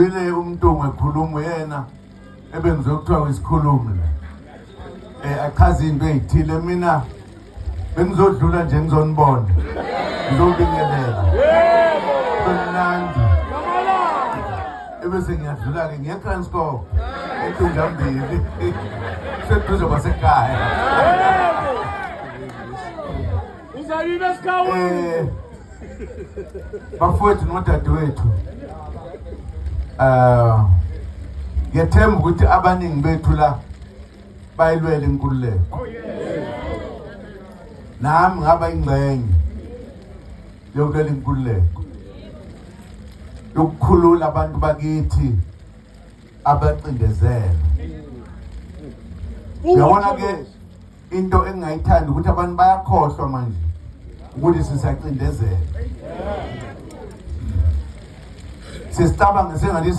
Ile uMntungwa ekhuluma uyena ebengizwe kuthiwa uyisikhulumi la. Achaze into ezithile mina bengizodlula nje ngizonibona. Ngizobingelela. Yebo. Kumnandi. Ebese ngiyadlula ke ngiye Kranskop. Entunjambili. Seduze kwasekhaya. Yebo. Uzalile esikhawini. Bafowethu nodadewethu, ngiyethemba ukuthi abaningi bethu la bayilwela inkululeko. Nami ngaba ingxenye yokulwela inkululeko, yokukhulula abantu bakithi abacindezelwe. Uyabona ke, into engingayithandi ukuthi abantu bayakhohlwa manje ukuthi sisacindezela, sesicabange sengathi